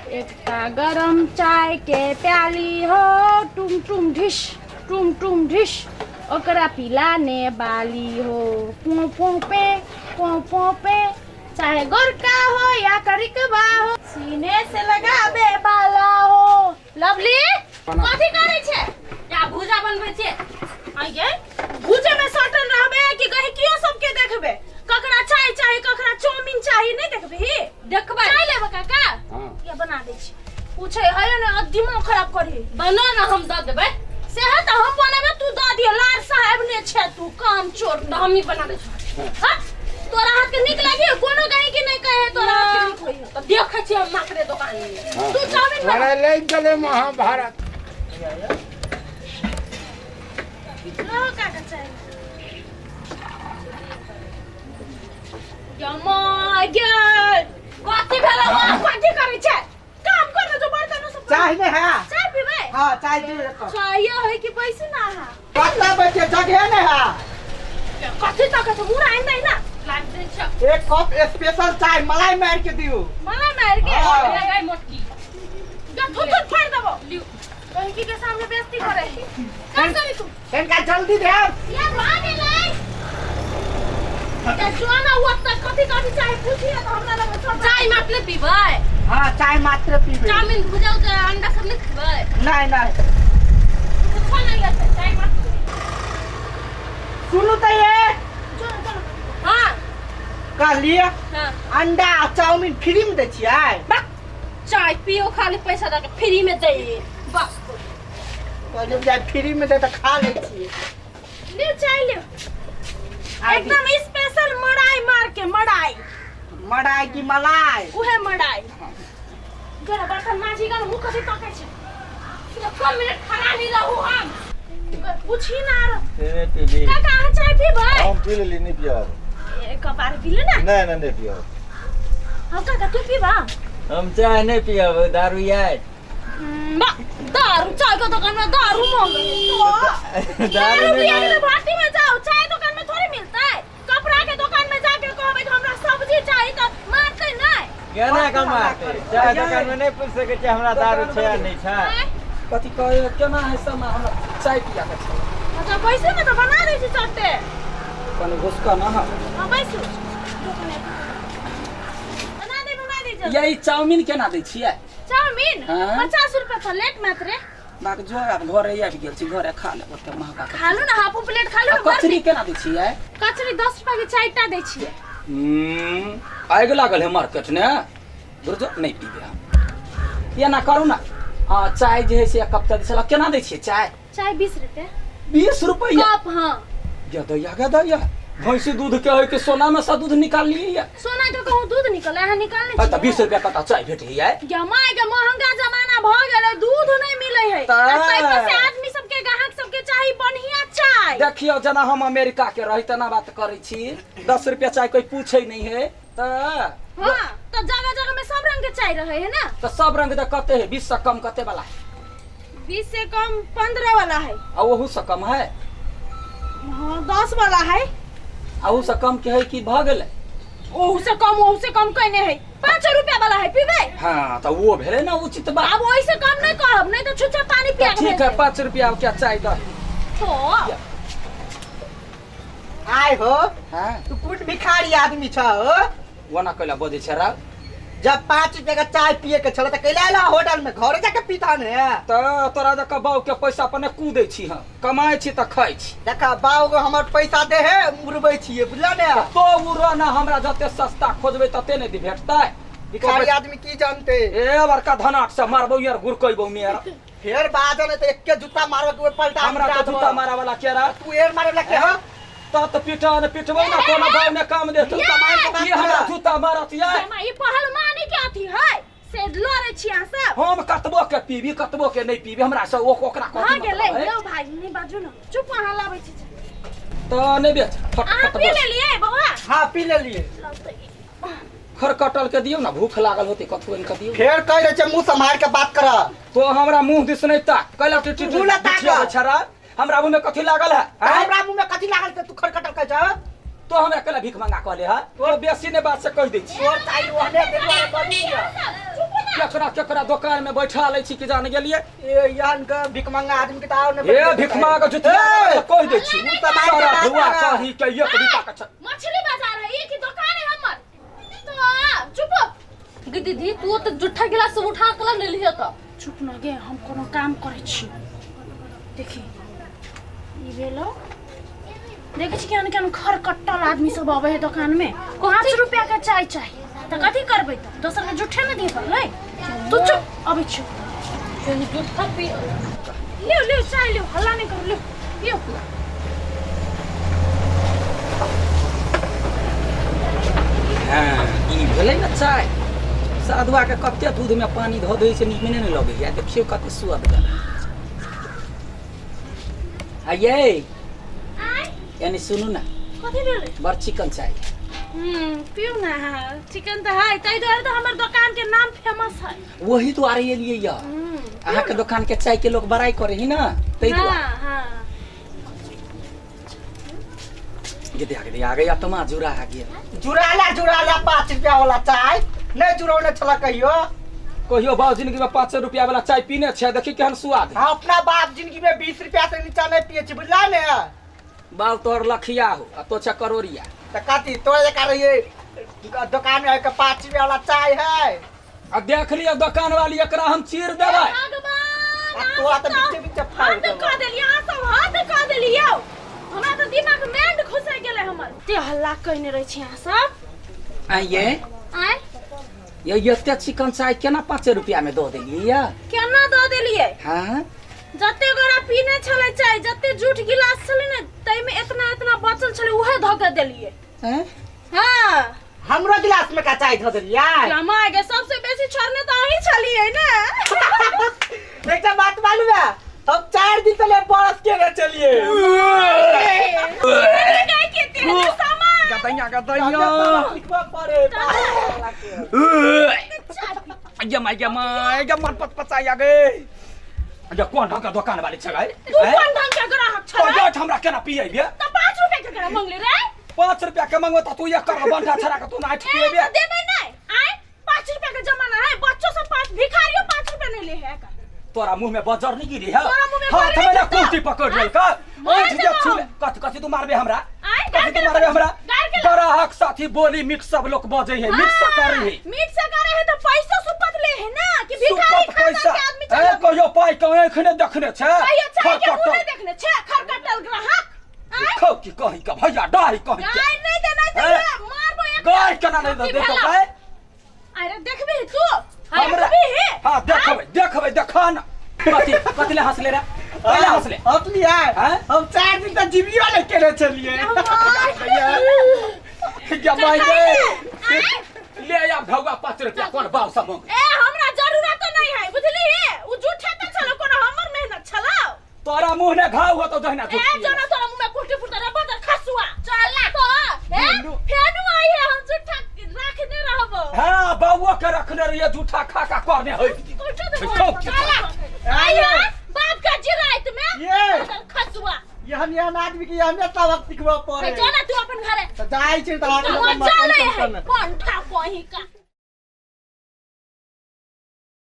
एकटा गरम चाय के प्याली हो, टुम टुम ढिश टुम टुम ढिश, ओकरा पिलाने वाली हो। पो पो पे पो पो पे, चाहे गोरका हो या करिकबा हो, सीने से लगाबे वाला हो। लवली, कथी करै छै? या भूजा बनबै छै। आइ गे, भूजे में सटल रहबे कि गहिकियो सबके देखबे? ककरा चाय चाही, ककरा चाउमीन चाही, नहीं देखबही? देखबै। चाय लेबे काका? हाँ। या बना दै छी। पूछे है ने, दिमाग खराब करी। बनो ना, हम दऽ देबै। से है तऽ हम बनेबै, तू दऽ दिअ। लार साहेब ने छै तू काम चोर। तऽ हमही बना दै छी। हाँ, तोरा हाथ के नीक लागी? कोनो गही के नहीं कहे तोरा हाथ के नीक होई। तऽ देखै छी हम माकरे दोकान में। हाँ। तू चाउमीन बना। लड़ाई लागि गेलै महाभारत। लो काका चाय। या my God, कथी भेलै? कथी करै छै? काम कर ना, जो बर्तन सब। चाय नहीं है? चाय पीबै? हाँ, चाय दू एक कप। चाय है कि पैसे ना है? कत्ता बैठे जगह नहीं है। कथी तक है मुरा आइन ना। लाग दै छ। एक कप स्पेशल चाय मलाई मार के दियो। मलाई मार के? हाँ। लगाई मोटकी। जा थुत थुत फाड़ देबो। लिउ। गंदगी के सामने बेइज्जती करे है। काम करी तू। तनका जल्दी दे। या भागे लै जा, जो ना हुआ तक कथी कथी चाहे पूछिए तो हमरा लगे सब। चाय मात्र पीबै? हाँ, चाय मात्र पीबे। चाउमीन भुजा उजा अंडा सब नहीं खेबै? नहीं नहीं। कुछो नहीं लेतै, चाय मात्र। सुनू तो ये। चलो चलो। हाँ। कहलिए हाँ। अंडा आ चाउमीन फ्री में दै छियै? बक, चाय पियो खाली पैसा दऽ के फ्री में दै। बस। कहलिए जाय फ्री में दे तऽ खा लै छियै। लियो चाय लियो, एकदम स्पेशल मड़ाई मार के, मड़ाई। मड़ाई की मलाई? उहे मड़ाई। जरा बर्तन माजी गल, मुंह कथी तकै छै? एको मिनट खड़ा नहीं रहू हम। पूछी ना आरो। ए, पीली। काका, अहाँ चाय पीबै? हम पी लेली, नहीं पियब। एक कप आर पी ले ना। नहीं नहीं, नहीं पियब। हाँ काका, तू पीबा? हम चाय नहीं पियब, दारू आय। बा, दारू चाय के दुकान में दारू मांगे तो? दारू दारू नहीं पिए के मांगे। तो भाटी में जाओ, चाय दुकान में थोड़ी मिलता है। कपड़ा के दुकान में जाके कहबै कि हमरा सब्जी चाही तऽ मारतै नहि? केना कमाते? चाय दुकान में नहीं पूछ सकै छै हमरा दारू छै या नहीं छै। आँय? कथी कहे, केना है समय? हमरा चाय पिया के छै। अच्छा, बैसू ने तऽ बना दै छी चट्टे। कनि घुसका ना है। हाँ, बैसू, बना दे, बना दे जल्दी। यही चाउमीन केना दै छियै? चाउमीन? हाँ? 50 रुपया प्लेट मात्रे। बाक जो, आब घरे आबि गेल छी, घरे खा लेब ओते महगा के। खा लू ना, हाफो प्लेट खा लू आ ना। कचरी बर्फी। केना दै छियै? कचरी 10 रुपया के चारिटा दै छियै। आगि लागल है मार्केट ने। दुर जो, नहीं पीबे हम। एना करू ना, हाँ, चाय जे है से एक कप तऽ छला। केना दै छियै चाय? चाय 20 रुपया। 20 रुपया? कप, हाँ। गे दैया, गे दैया, भैंसी दूध के है कि सोना में से दूध निकाल लिए? सोना के कहूँ दूध निकले? अहाँ निकालने तऽ छियै? 20 रुपया कतऽ चाय भेटैया? गे my गे, महंगा जमाना भऽ गेलै, दूध नहीं मिलै है। तऽ- आ ताहि पर से आदमी सबके, ग्राहक सबके चाही बढ़िया चाय। देखियौ, जेना हम अमेरिका के रही तेना बात करै छी। 10 रुपया चाय कोई पूछे नहीं है तऽ। हाँ, तऽ जगह जगह में सब रंग के चाय रहे है ना। तऽ सब रंग के कते है? 20 से कम कते वाला है? 20 से कम 15 वाला है। आ ओहू से कम है? हाँ, 10 वाला है। आ ओहू से कम के है कि भऽ गेलै? ओहू से कम, ओहू से कम कहने है, 5 रुपया वाला है, पीबै? हाँ, तऽ वो भेलै ने उचित बात। आब ओहि से कम नहीं कहब, नहीं तो छुच्छा पानी पिया तऽ के ठीक भेज है। देब। 5 रुपया क्या चाय दह। तो आय हो। हाँ। तू कोन भिखारी आदमी छ हो? ओना कैला बजै छै रा? जब 5 रुपया के चाय पिए के छल तऽ कैला एला होटल में? घरे जाके पीता ने। तऽ तोरा जकाँ बाऊ के पैसा पर नहि कूदै छी हम। कमाइ छी तऽ खाइ छी। देखा, बाबू हमर पैसा दे है, उड़बै छियै, बुझल ने? तो उड़ऽ ना, हमरा जते सस्ता खोजबै तते नहि भेटतै। भिखारी आदमी की जानते? ए बड़का धनाट से मारबौ यार, गुरकैबौ मेरा। फेर बाजल तऽ एके जूता मारबो कि ओहि पलटा। हमरा तो जूता मारा वाला के रा? तू एर मारे वाला के हो? त त पीटा ने पिटबौ ना, कोनो गाँव ने काम देत। जूता मार के बात ई हमरा कर। जूता मारत ये। मामा, ई पहलवानी के अथी है से लड़े छी अहाँ सब। हम कतबो के पीबी, कतबो के नहीं पीबी, हमरा से ओकरा कथी भऽ गेलै। मतलब है? यौ भाई, नहीं बाजू ना, चुप, अहाँ लाबै छी। तऽ नहि बेच फट अहाँ फट पी बस। लेलियै बौआ? हाँ, पी लेलिए। लाउ तऽ ई। खरकटल के दियौ ना, भूख लागल होतै, कथु आनि के दियौ। फेर कह रहे छे, मुंह संभाल के बात कर। तो हमरा मुंह दिस नहीं ताक, कैला टी टी मुंह ला ताक। छरा, हमरा मुंह में कथी लागल है? तऽ आँय? हमरा मुंह में कथी लागल छै? तू खरकटल कहै छ? तो हमरा कैला भीख मंगा कहले है? तो बेसी ने बात से कह दै छी। तोर चाही ओहने, ताहि दुआरे बजै छियै। चुप। केकरा केकरा दोकान में बैठा लै छी कि जान गेलियै। ए यहन के भिखमंगा आदमी के त आओ ने। ए भिखमा के जुतिया कहि दै छी। उ तऽ मारि सारा के धुआ रास्ता। कही के एक रुपा के छै। मछली बाजार है ई की दुकान है हमर तो चुप। गे दीदी, तू तऽ जुट्ठा गिलास सब उठा के लऽ लेलिह तऽ। चुप न गे, हम कोनो काम करै छी। देखी ई भेलो, देखै छी केहन केहन खरकट्टल आदमी सब अबै है दोकान में। 5 रुपया के चाय चाही तऽ कथी करबै? तऽ दोसर के जुट्ठे ने दिए पड़लै। तू चुप, अबै छी। जुट्ठा पी लियो लियो चाय लियो, हल्ला नहीं करू, लियो पियो। हाँ, ई भेलै ने चाय। साधुआ के कते दूध में पानी धऽ दै छै, नीमने नहि लगैया। देखियौ कते सुअदगर। आ ये यानी सुनू ना। कथी भेलै? बड़ चिकन चाय। पियू ना, चिकन तऽ है, ताहि दुआरे तऽ हमर दोकान के नाम फेमस है। वही दुआरे एलियै या। अहाँके दोकान के चाय के लोग बड़ाई करे ही ना, ताहि दुआरे। हाँ हाँ। गे आ गेलै, आ गई आत्मा जुड़ा आ गेल। जुड़ाला जुड़ाला 5 रुपया वाला चाय नहीं जुड़ौने छला कहियो। कहियो बाप जिंदगी में 5 रुपया वाला चाय पीने छै? देखी केहन स्वाद है। हम अपना बाप जिंदगी में 20 रुपया से नीचा नहीं पिए छी, बुझला ने? बाल तोहर लखिया हो आ तो छै करोड़िया। तऽ कथी तोरा जकाँ रहियै दोकान में आबि 5 रुपया वाला चाय है। आ देख लियौ दोकान वाली, एकरा हम चीर देबै। भगवान! आ तोरा तऽ बीचे बीचे फाड़ि हद देबै। कऽ देलियै अहाँ सब, हद कऽ देलियै। हमरा तऽ दिमाग मेंड घुसै गेलै हमर। ते हल्ला कयने रहै छी अहाँ सब। आ ये आँय? ये एते चिकन चाय केना 5 रुपया में दऽ देलियै या? केना दऽ देलियै? हाँ। जते गोरा पीने छलै चाय, जते जूठ गिलास छलै ने, ताहिमे इतना इतना बचल छलै, उहे धऽ के देलियै। हैं? हाँ। हमरो गिलास में का चाय धऽ देलियै? कमा गे, सबसे बेसी छोड़ने तऽ अहीं छलियै ने। एकटा बात मालूम है, हम 4 दिन पहले बरस के न चलिए। गदैया गदैया। लिखबऽ पड़े। गे माय गे माय गे, मन पच पचाइया गे। ये कोन ढंग के दोकान वाली छै गै? तू कोन ढंग के ग्राहक तो छलै? जाट हमरा केना पिएबे? तऽ 5 रुपया के केना मंगली रे? 5 रुपया के मंगो तऽ तू एक कर बंठा छड़ा के तू नाइट ए पिएबे। तऽ देबै नहि। आँय, 5 रुपया के जमाना है, बच्चो सब पाँच, भिखारियो 5 रुपया नहीं ले है एकर। तोरा मुंह में बजर नहीं गिरी है? तोरा मुंह में हाथ बजर में ना नहीं गिरता। कुर्ती पकड़ लेलका। मार ऐठ जे देबो। छुले कथी कथी तू मारबे हमरा? आँय, कथी गार तू के मारबे हमरा? गार के ग्राहक साथी बोली मिक्स सब लोग बजे है, मिक्स करे है। मीट से करे है तो पैसा सुपत ले है ना कि भिखारी सुपत खानदान पैसा के आदमी ए चलो। कहियो पाई के आँख ने देखने छै। कहियो चाय के मुंह खरकटल। नहीं देखने छे खरकटल ग्राहक। आँय? खौ की कही के भैया डाही कही के। गाय नहीं देना ए, चाहिए, मारबो एक। गाय केना नहीं दे भेला। देतो गाय? अरे देखबी तू? हमरा देखबी ही? हां, देखबै देखबै, देखा ना। कथी कथी ले हंसले रे? कथी ले हंसले? हंसलियै। हैं? हम 4 दिन तक जीवियो नहीं केने छलियै। गे माय गे, ले आ भौआ 5 रुपया कोन बाप से मांग। ए, हमरा जरूरत नहीं है, बुझली? उ झूठे त छलो, कोनो हमर मेहनत छलो? तोरा मुंह ने घाव होतो जहिना ए झूठ पिए। जना तोरा मुंह में कुटी फुटता रे बदर खसुआ चल ना तो। ए दुनू। फेनु आई है, हम झूठा रखने रहबो। हाँ, बउआ के रखने रहिए, झूठा खा खा करने होई। कुटी दे। खौ की। आई है बाप का जिरायत में ये। बदर खसुआ। यहन यहन आदमी के यहन सबक सिखबऽ पड़े। जो ना तू अपन घरे। तऽ जाइ छै तऽ तो चले है पंठा कहीं का।